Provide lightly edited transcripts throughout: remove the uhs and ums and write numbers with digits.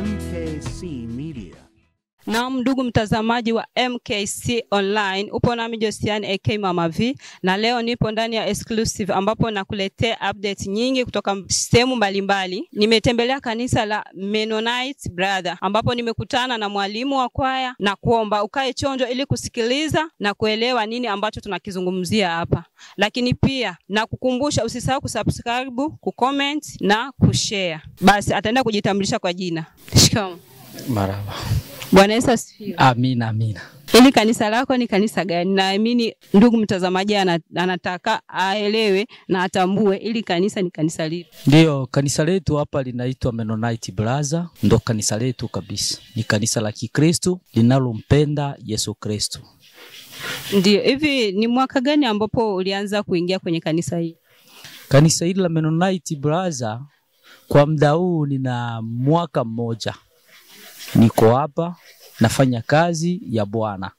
MKC Media. Na ndugu mtazamaji wa MKC Online, upo nami Josiane AK Mama V, na leo nipo ndani ya exclusive ambapo nakuletea update nyingi kutoka sehemu mbalimbali. Nimetembelea kanisa la Mennonite Brother ambapo nimekutana na mwalimu wa kwaya na kuomba ukae chonjo ili kusikiliza na kuelewa nini ambacho tunakizungumzia hapa. Lakini pia na kukumbusha usisahau kusubscribe, kucomment na kushare. Basi ataenda kujitambulisha kwa jina. Shikamoo. Marhaba. Bwana Yesu asifiwe. Amina, amina. Ili kanisa lako ni kanisa gani? Naamini ndugu mtazamaji anataka aelewe na atambue ili kanisa ni kanisa lipi. Ndio, kanisa letu hapa linaitwa Mennonite Brother, ndo kanisa letu kabisa. Ni kanisa la Kikristo linalompenda Yesu Kristo. Ndio, hivi ni mwaka gani ambapo ulianza kuingia kwenye kanisa hili? Kanisa hili la Mennonite Brother kwa muda huu nina mwaka mmoja. Niko hapa nafanya kazi ya Bwana.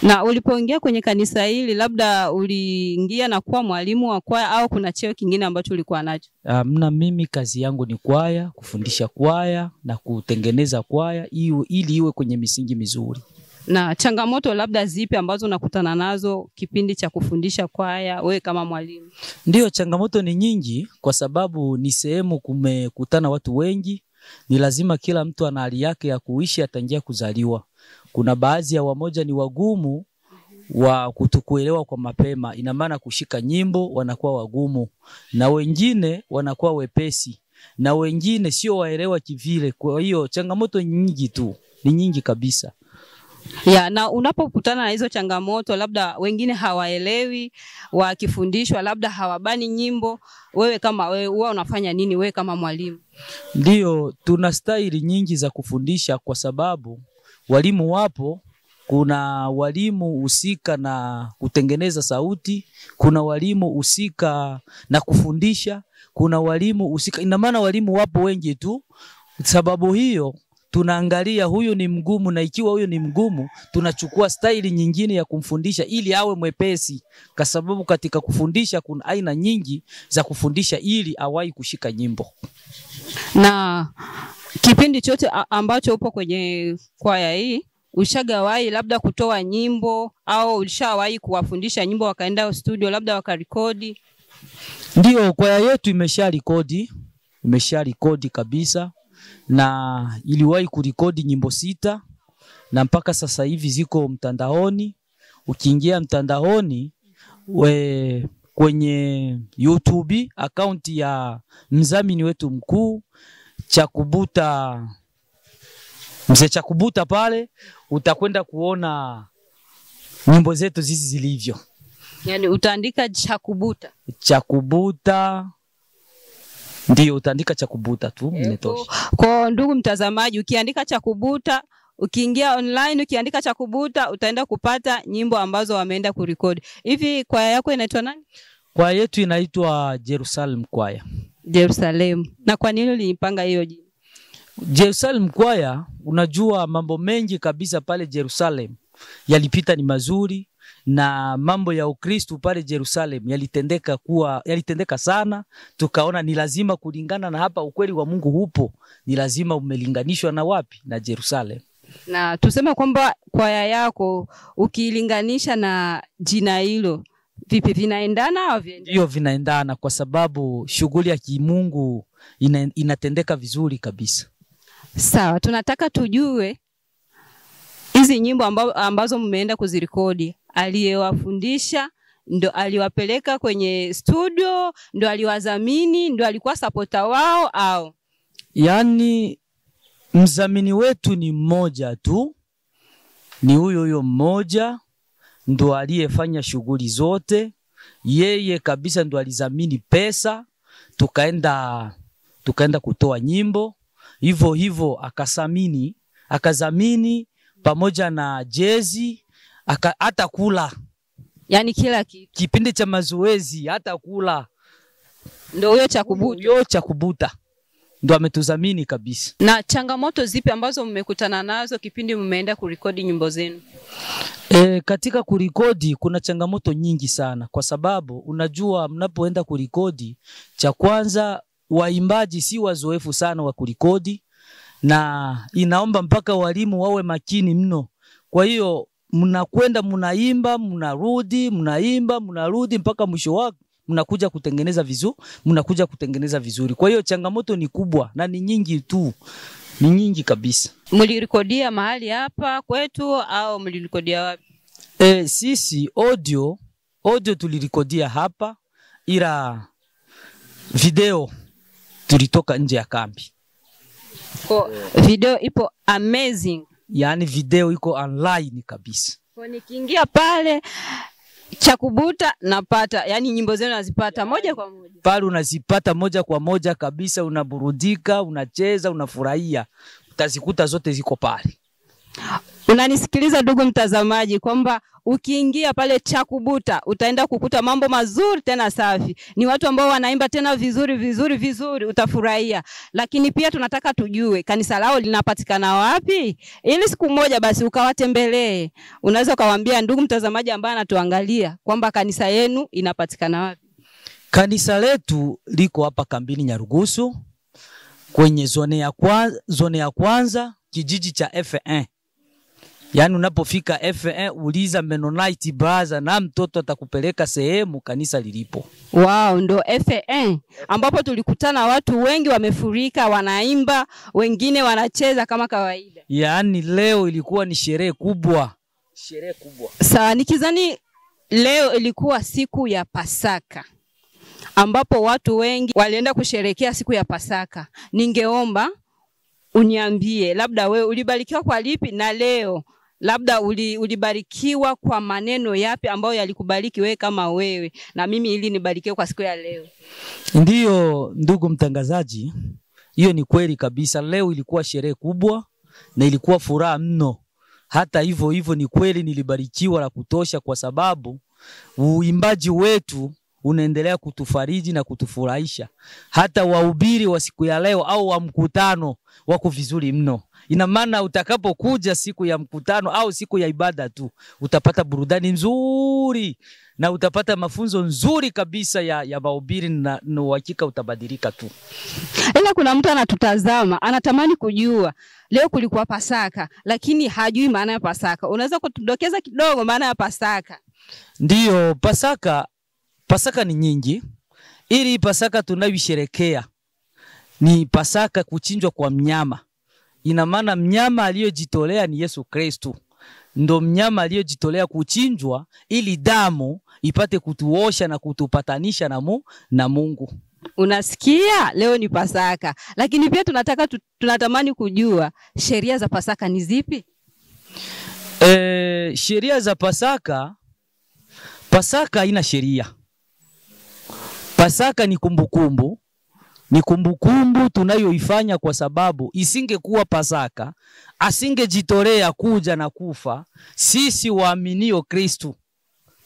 Na ulipoingia kwenye kanisa hili labda uliingia na kuwa mwalimu wa kwaya au kuna cheo kingine ambacho ulikuwa nacho? Mna mimi kazi yangu ni kwaya, kufundisha kwaya na kutengeneza kwaya ili iwe kwenye misingi mizuri. Na changamoto labda zipi ambazo unakutana nazo kipindi cha kufundisha kwaya wewe kama mwalimu? Ndio, changamoto ni nyingi kwa sababu ni sehemu kumekutana watu wengi. Ni lazima kila mtu ana hali yake ya kuishi atangia kuzaliwa. Kuna baadhi ya wamoja ni wagumu wa kutokuelewa kwa mapema, ina maana kushika nyimbo wanakuwa wagumu, na wengine wanakuwa wepesi, na wengine sio waelewa kivile. Kwa hiyo changamoto nyingi tu, ni nyingi kabisa. Ya, na unapokutana na hizo changamoto labda wengine hawaelewi, wakifundishwa labda hawabani nyimbo, wewe kama wewe huwa unafanya nini wewe kama mwalimu? Ndio, tuna staili nyingi za kufundisha kwa sababu walimu wapo. Kuna walimu husika na kutengeneza sauti, kuna walimu husika na kufundisha, kuna walimu husika, ina maana walimu wapo wengi tu. Sababu hiyo tunaangalia huyu ni mgumu, na ikiwa huyu ni mgumu tunachukua staili nyingine ya kumfundisha ili awe mwepesi, kwa sababu katika kufundisha kuna aina nyingi za kufundisha ili awahi kushika nyimbo. Na kipindi chote ambacho upo kwenye kwaya hii, ushagawahi labda kutoa nyimbo au ulishawahi kuwafundisha nyimbo wakaenda studio labda wakarekodi? Ndio, kwaya yetu imesharekodi kabisa, na iliwahi kurekodi nyimbo 6 na mpaka sasa hivi ziko mtandaoni. Ukiingia mtandaoni kwenye YouTube account ya mzamini wetu mkuu Chakubuta, Mzee Chakubuta, pale utakwenda kuona nyimbo zetu zizi zilivyo. Yani utaandika Chakubuta. Chakubuta. Ndio, utaandika Chakubuta tu, inatosha. Kwa ndugu mtazamaji, ukiandika Chakubuta, ukiingia online ukiandika Chakubuta utaenda kupata nyimbo ambazo wameenda kurekodi. Hivi kwaya yako inaitwa nani? Kwaya yetu inaitwa Jerusalem Kwaya. Jerusalem. Na kwa nini uliipanga hiyo jina? Jerusalem Kwaya, unajua mambo mengi kabisa pale Jerusalem yalipita ni mazuri, na mambo ya Ukristo pale Jerusalem yalitendeka sana. Tukaona ni lazima kulingana na hapa ukweli wa Mungu hupo, ni lazima umelinganishwa na wapi? Na Jerusalem. Na tuseme kwamba kwaya yako ukilinganisha na jina hilo, vipi, vinaendana au viendi? Ndio, vinaendana kwa sababu shughuli ya kimungu inatendeka vizuri kabisa. Sawa, tunataka tujue hizi nyimbo ambazo mmeenda kuzirekodi, aliyewafundisha ndo aliwapeleka kwenye studio, ndo aliwadhamini, ndo alikuwa supporter wao au? Yani mzamini wetu ni mmoja tu, ni huyo huyo mmoja ndo aliyefanya shughuli zote. Yeye kabisa ndo alizamini pesa, tukaenda kutoa nyimbo. Hivyo hivyo akazamini pamoja na jezi, hata kula. Yani kila kitu. Kipindi cha mazoezi hata kula. Ndio huyo Chakubuta. Huyo Chakubuta ndo ametuzamini kabisa. Na changamoto zipi ambazo mmekutana nazo kipindi mmeenda kurekodi nyimbo zenu? Katika kurekodi kuna changamoto nyingi sana, kwa sababu unajua mnapoenda kurekodi, cha kwanza waimbaji si wazoefu sana wa kurekodi. na inaomba mpaka walimu wawe makini mno. Kwa hiyo mnakwenda mnaimba, mnarudi, mnaimba, mnarudi mpaka mwisho wake mnakuja kutengeneza vizuri, mnakuja kutengeneza vizuri. Kwa hiyo changamoto ni kubwa na ni nyingi tu. Ni nyingi kabisa. Mlirikodia mahali hapa kwetu au mlirikodia wapi? Sisi audio tulirikodia hapa, ila video tulitoka nje ya kambi. Kwa video ipo amazing. Yaani video iko online kabisa. Kwa nikiingia pale Chakubuta napata, yani nyimbo zenu nazipata moja kwa moja. Pale unazipata moja kwa moja kabisa, unaburudika, unacheza, unafurahia. Utazikuta zote ziko pale. Unanisikiliza ndugu mtazamaji kwamba ukiingia pale Chakubuta utaenda kukuta mambo mazuri tena safi. Ni watu ambao wanaimba tena vizuri vizuri vizuri, utafurahia. Lakini pia tunataka tujue kanisa lao linapatikana wapi, ili siku moja basi ukawatembelee. Unaweza ukawaambia ndugu mtazamaji ambaye anatuangalia kwamba kanisa yenu inapatikana wapi? Kanisa letu liko hapa kambini Nyarugusu kwenye zone ya kwanza kijiji cha F1. Yaani unapofika F1 uliza Mennonite Brother na mtoto atakupeleka sehemu kanisa lilipo. Wow, ndo F1 ambapo tulikutana watu wengi wamefurika, wanaimba, wengine wanacheza kama kawaida. Yaani leo ilikuwa ni sherehe kubwa. Sherehe kubwa. Sawa, nikizani leo ilikuwa siku ya Pasaka ambapo watu wengi walienda kusherehekea siku ya Pasaka. Ningeomba uniambie labda wewe ulibarikiwa kwa lipi, na leo labda ulibarikiwa kwa maneno yapi ambayo yalikubariki wewe kama wewe, na mimi ili nibarikiwe kwa siku ya leo. Ndiyo ndugu mtangazaji, hiyo ni kweli kabisa. Leo ilikuwa sherehe kubwa na ilikuwa furaha mno. Hata hivyo hivyo ni kweli nilibarikiwa la kutosha, kwa sababu uimbaji wetu unaendelea kutufariji na kutufurahisha. Hata wahubiri wa siku ya leo au wa mkutano wako vizuri mno. Ina maana utakapokuja siku ya mkutano au siku ya ibada tu utapata burudani nzuri na utapata mafunzo nzuri kabisa ya mahubiri, na uhakika utabadilika tu. Ila kuna mtu anatutazama, anatamani kujua leo kulikuwa Pasaka lakini hajui maana ya Pasaka. Unaweza kutudokeza kidogo maana ya Pasaka? Ndiyo, Pasaka ni nyingi. Ili Pasaka tunayoisherehekea ni Pasaka kuchinjwa kwa mnyama. Ina maana mnyama aliyojitolea ni Yesu Kristo. Ndo mnyama aliyojitolea kuchinjwa ili damu ipate kutuosha na kutupatanisha na Mungu. Unasikia, leo ni Pasaka. Lakini pia tunatamani kujua sheria za Pasaka ni zipi? Sheria za Pasaka, Pasaka haina sheria. Pasaka ni kumbukumbu. Ni kumbukumbu tunayoifanya kwa sababu isingekuwa Pasaka, asingejitolea kuja na kufa, sisi waaminio Kristo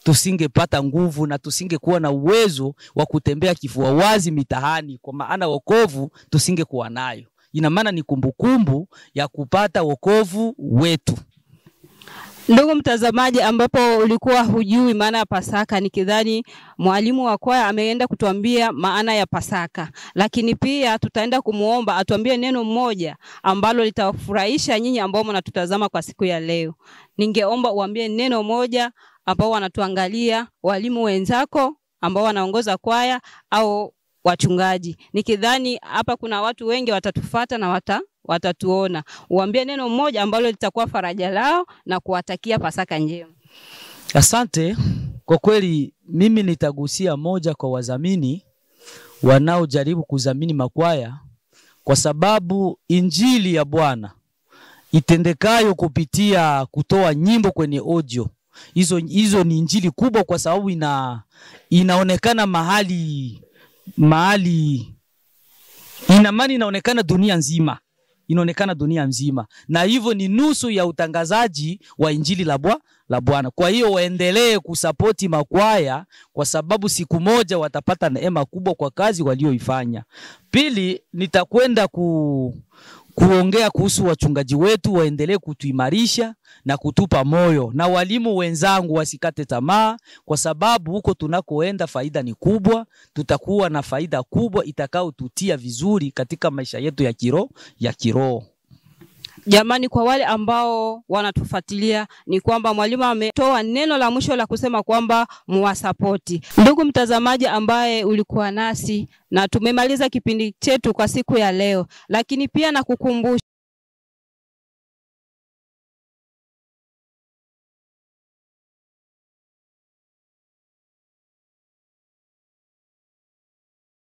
tusingepata nguvu na tusingekuwa na uwezo wa kutembea kifua wazi mitahani, kwa maana wokovu tusingekuwa nayo. Ina maana ni kumbukumbu ya kupata wokovu wetu. Ndugu mtazamaji, ambapo ulikuwa hujui maana ya Pasaka, nikidhani mwalimu wa kwaya ameenda kutuambia maana ya Pasaka. Lakini pia tutaenda kumuomba atuambie neno moja ambalo litawafurahisha nyinyi ambao mnatutazama kwa siku ya leo. Ningeomba uambie neno moja ambao wanatuangalia, walimu wenzako ambao wanaongoza kwaya au wachungaji. Nikidhani hapa kuna watu wengi watatufuata na watatuona. Uambie neno moja ambalo litakuwa faraja lao na kuwatakia Pasaka njema. Asante. Kwa kweli mimi nitagusia moja kwa wazamini wanaojaribu kuzamini makwaya, kwa sababu injili ya Bwana itendekayo kupitia kutoa nyimbo kwenye audio, hizo ni injili kubwa, kwa sababu inaonekana mahali ina maana inaonekana dunia nzima. Inaonekana dunia nzima. Na hivyo ni nusu ya utangazaji wa injili la Bwana. Kwa hiyo waendelee kusapoti makwaya, kwa sababu siku moja watapata neema kubwa kwa kazi walioifanya. Pili, nitakwenda kuongea kuhusu wachungaji wetu, waendelee kutuimarisha na kutupa moyo, na walimu wenzangu wasikate tamaa, kwa sababu huko tunakoenda faida ni kubwa. Tutakuwa na faida kubwa itakayotutia vizuri katika maisha yetu ya kiroho. Jamani, kwa wale ambao wanatufuatilia ni kwamba mwalimu ametoa neno la mwisho la kusema kwamba muwasapoti. Ndugu mtazamaji ambaye ulikuwa nasi na tumemaliza kipindi chetu kwa siku ya leo, lakini pia nakukumbusha